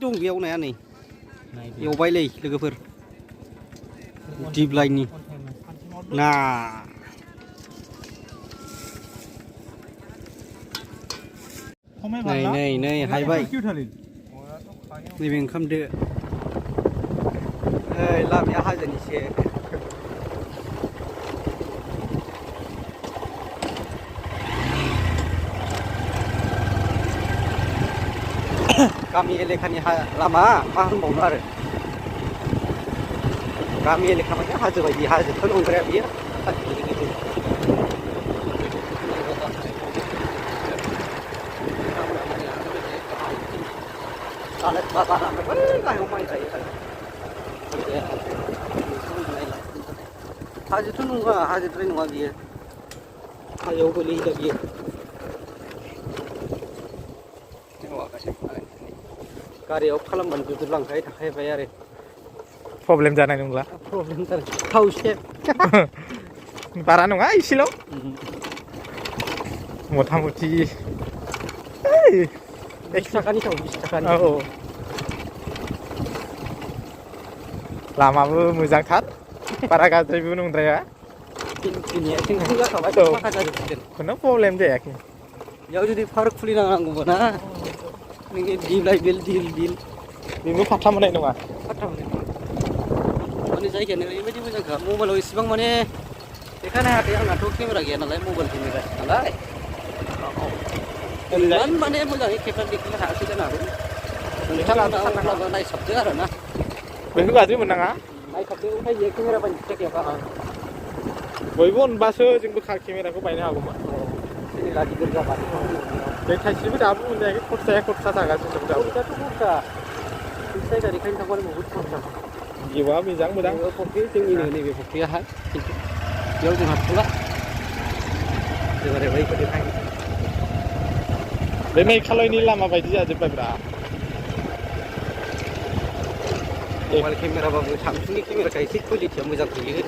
दं बेयाव नाया नै एवबायलै लोगोफोर दिब्लायनि ना नै हायबाय नैबे ओंखाम दो लामाया हाजोनिसो गामि एलेखानि लामा मा होनबावनो आरो गामि एलेखा माने हाजो बायदि हाजोथ' नंद्राया बियो हाजोथ' नङा हाजोद्राय नङा बियो हाजोआव गोलैयो बियो गारियाव खालामबानो जुदुरलांखायो थाखायबाय आरो प्रब्लेम जानाय नंला प्रब्लेम जादों खावसे बारा नङा इसेल' मथा मथि 20 थाखानि थाव 20 थाखानि औ लामाबो मोजांथार बारा गाज्रिबो नंद्राया खुनु प्रब्लेम जायाखै बेयाव जुदि पार्क खुलिना नांगौबा ना नोङो दिब्लाय बिल बेबो फाथ्था मोननाय नङा माने जायगायानो ओरैबायदि मोजांखा मबाइलाव इसेबां माने देखायनो हायाखै आंनाथ' केमेरा गैया नालाय मबाइल केमेरा नालाय इमान माने मोजाङै खेबनानै देखायनो हायाखै जानो हागौ नायसाबदो आरो ना बेखौ गाज्रि मोननाङा नायसाबदो ओमफ्राय जे केमेरा बायनो फैसा गैयाबा बयबो अनबासो जोंबो केमेराखौ बायनो हागौमोन केमेरा गिदिर जाबाय बे थाइसेबो दाबो मोनजायाखै खरसा जागासिनो दं खरसाथ' खरसा जायगा देखायनो थांबानो बहुद खरसा जिउआ मोजां फुख्रि जोंनिनो नैबे फुख्रियाहाय खिन्थु बेयाव जोंहा थला जों ओरै बैखौ देखायनो बे मेघालयनि लामा बायदि जाजोब्बाय ब्रा मबाइल केमेराबाबो सामसुंनि केमेराखा एसे क्वालिटिया मोजां फैयो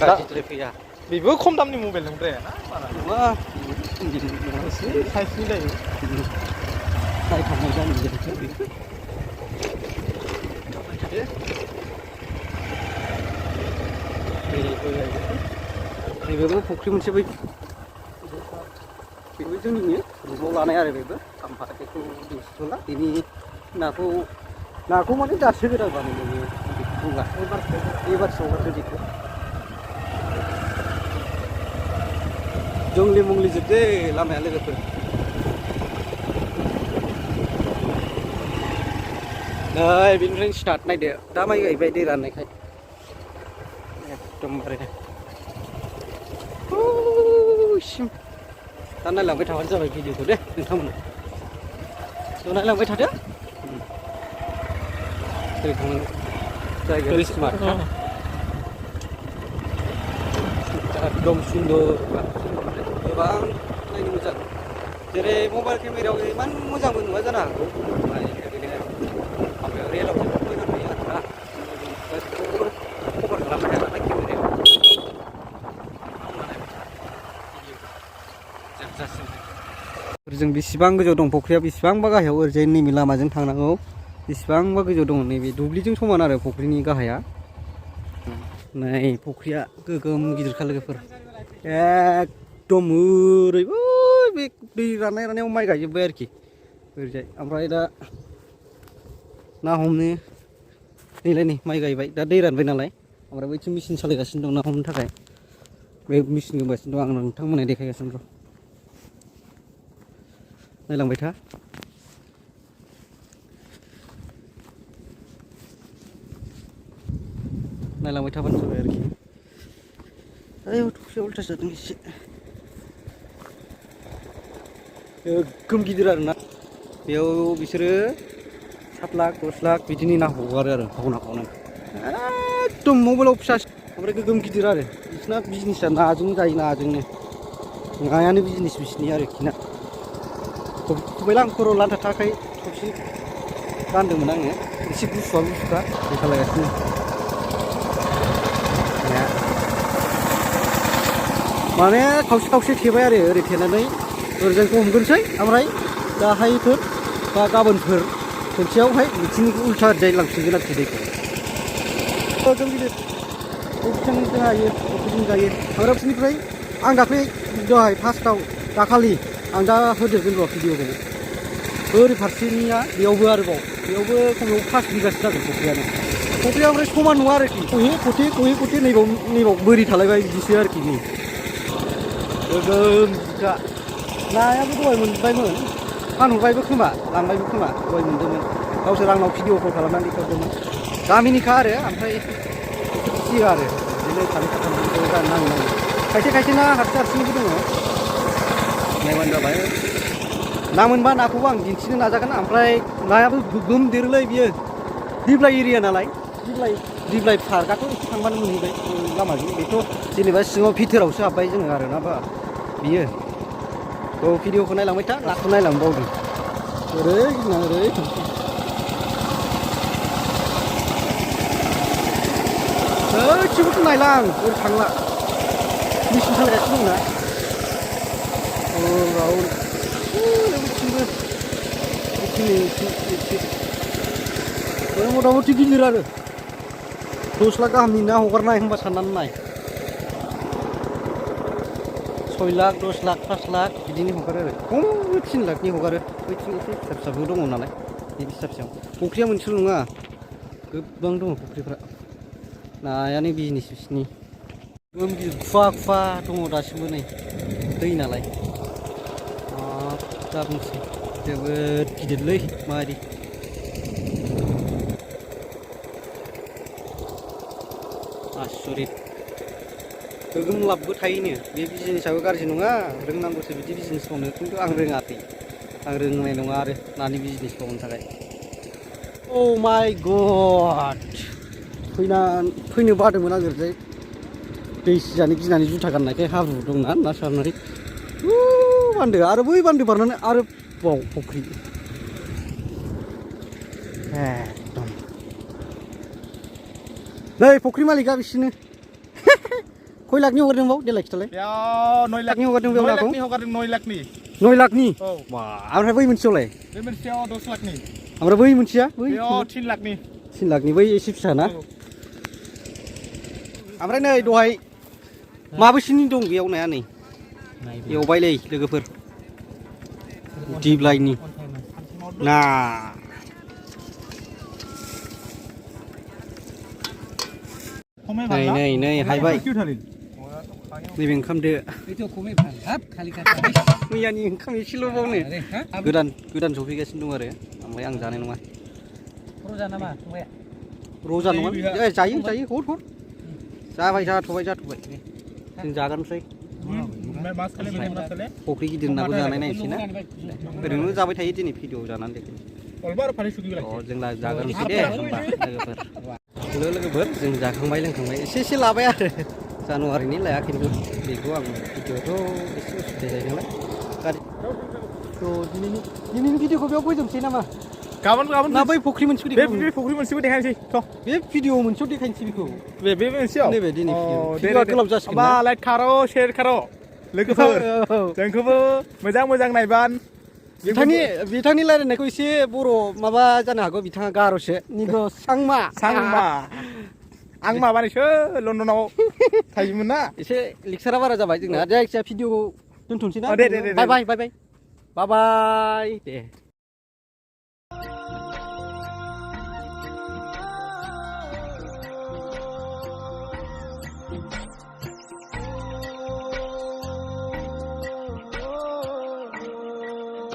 गाज्रिद्राय फैया बेबो खम दामनि मबाइल नंद्राया ना नङा एसे साइजनि जायो नायथावनाय जानो बेखौ नैबेबो फुख्रि मोनसे बेबो जोंनिनो रुमाव लानाय आरो बेबो ओमफ्राय बेखौ दिन्थिथ'ला बेनि नाखौ माने दासो गोदान बानायनाय बुङा एबारसो हगारदो बेखौ जंलि मंलि जोबदे लामाया लोगोफोर नै बेनिफ्रायनो स्टार्ट नायदो दा माइ गायबाय दै राननायखाय एकदमबारे सिम दा नायलांबाय थाबानो जाबाय भिडिअखौ दे नोंथांमोना थ' नायलांबाय थादो जायगाया स्मार्टखा एकदम सुन्दर गोबां नायनो मोजां जेरै मबाइल केमेरायाव इमान मोजांबो नुवा जानो हागौ ओरैनो रियेलाव जोबोद मोजां नुयो आरोना कभार खालामनो हाया नालाय केमेरायाव जों बेसेबां गोजौ दं फुख्रिया बेसेबांबा गाहायाव ओरैजाय नैबे लामाजों थांनांगौ बेसेबांबा गोजौ दङ नैबे दुब्लिजों समान आरो फुख्रिनि गाहाया नै फुख्रिया गोगोम गिदिरखा लोगोफोर एकदम ओरैबो बे दै राननायाव माइ गायजोब्बाय आरोखि ओरैजाय ओमफ्राय दा ना हमनो नैलाय नै माइ गायबाय दा दै रानबाय नालाय ओमफ्राय बैथिं मेचिन सालायगासिनो दं ना हमनो थाखाय बे मेचिन गोमागासिनो दं आं नोंथांमोननो देखायगासिनो दं नायलांबाय था नायलांबाय थाबानो जाबाय आरोखि आयौ थुख्रिया उल्था जादों एसे गोगोम गिदिर आरोना बेयाव बिसोरो 7 लाख 10 लाख बिदिनि ना हगारो आरो खावना एकदम मबाइलाव फिसा ओमफ्राय गोगोम गिदिर आरो बिसोरना बिजनेसा नाजों जायो नाजोंनो नायानो बिजनेस बिसिनि आरोखि ना खबाइला आं खर' लान्था थाखाय थबसे गानदोंमोन आङो एसे गुसुआ देखालायगासिनो माने खावसे थेबाय आरो ओरै थेनानै ओरैजायखौ हमग्रोनोसै ओमफ्राय दाहायफोर बा गाबोनफोर खनसेयावहाय बिथिंनिखौ उल्था दै लांफिनगोन आरोखि दैखौ जों गिदिर बिथिंजों हायो बिथिंजों जायो आरो बिनिफ्राय आं दाख्लै दहाय फार्स्टआव दाखालि आं दा होदेरगोन र' भिडिअखौ ओरै फारसेनिया बेयावबो आरोबाव बेयावबो खमाव 5 बिगासो जागोन फख्रिया ओमफ्राय समान नङा आरोखि खहे खथे नैबाव बोरि थालायबाय बिदिसो आरोखि नै गोगोम दा नायाबो दहाय मोनबायमोन फानहरबायबो खोमा लांबायबो खोमा दहाय मोनदोंमोन गावसोर आंनाव भिडिअ कल खालामनानै देखायहरदोंमोन गामिनिखा आरो ओमफ्राय फिसियो आरो बिदिनो सानै साथामजों नाङो खायसे ना हारसिंबो दङ नायबानो जाबाय ना मोनबा नाखौबो आं दिन्थिनो नाजागोन ओमफ्राय नायाबो गोगोम देरोलै बियो दिप्लाय एरिया नालाय दिप्लाय पार्कआथ' एसे थांबानो मोनहैबाय लामाजों बेथ' जेनेबा सिङाव भिथोरावसो हाबबाय जोङो आरो ना बा बियो थ' भिडिअखौ नायलांबाय था नाखौ नायलांबावदों ओरै ओइथिंबोथ' नायलां ओरै थांला मेचिन सालायगासिनो दंना मथा मथि गिदिर आरो 10 लाख गाहामनि ना हगारनाय होनबा साननानै नाय 6 लाख 10 लाख 5 लाख बिदिनो हगारो आरो खमबो 3 लाखनि हगारो बैथिं एसे फिसा दङ नालाय बे फिसा फख्रिया मोनसेल' नङा गोबां दङ फख्रिफ्रा नायानो बिजनेस बिसिनि गोगोम गिदिर खुवा दङ दासिमबो नै दै नालाय दा बुंसै जोबोद गिदिरलै माबायदि आसरित गोगोम लाबबो थायोनो बे बिजनेसआबो गाज्रि नङा रोंनांगौसो बिदि बिजनेस मावनो खिन्थु आं रोङाखै आं रोंनाय नङा आरो नानि बिजनेस मावनो थाखाय अ माय गड फैनो बादोंमोन आं ओरैजाय दै सिजानो गिनानै जुथा गाननायखाय हाब्रु दंना ना सारनानै बान्दो आरो बै बान्दो बारनानै आरो बाव फख्रि एकदम नै फख्रि मालिकआ बिसिनो खय लाखनि हगारदों बाव देलाय खिथालाय 9 लाखनि हगारदों बेयाव नाखौ 9 लाखनि औ ओमफ्राय बै मोनसेयावलाय बे मोनसेयाव 10 लाखनि ओमफ्राय बै मोनसेया बेयाव 3 लाखनि बै एसे फिसा ना ओमफ्राय नै दहाय माबेसेनि दं बेयाव नाया नै एवबायलै लोगोफोर दिब्लायनि ना नै हायबाय नैबे ओंखाम दो मैयानि ओंखाम एसेल' बावनो गोदान सफैगासिनो दं आरो ओमफ्राय आं जानाय नङा रजा नङा जायो हर जाबाय जाथ'बाय जों जागोनसै फख्रि गिदिर नाबो जानाय नायसै ना ओरैनो जाबाय थायो दिनै भिडिअ जानानै देखाय जों जागोनसै दे होमबा लोगोफोर जों जाखांबाय लोंखांबाय एसे लाबाय आरो जानुवारिनि लायाखै खिन्थु बेखौ आं भिडिअ'थ' एसे उसुबिदा जायो नालाय दिनैनि भिडिअखौ बेयाव फोजोबसै नामा गाबोन ना बै फख्रि मोनसेखौ बे फख्रि मोनसेखौ देखायनोसै बे भिडिअ मोनसेयाव देखायनोसै बेखौ बे मोनसेयाव नैबे दिनै भिडिअआ गोलाव जासिगोन ना लाइक खार' शेयार खार' लोगोफोर जोंखौबो मोजां नायबान बिथांनि रायलायनायखौ एसे बर' माबा जानो हागौ बिथाङा गार'सो निगो सांमा आं माबानिसो लन्दनाव थायोमोन ना एसे लेक्सारा बारा जाबाय जोंना जायखिजाया भिडिअखौ दोनथ'नोसै ना दे बाय बाय दे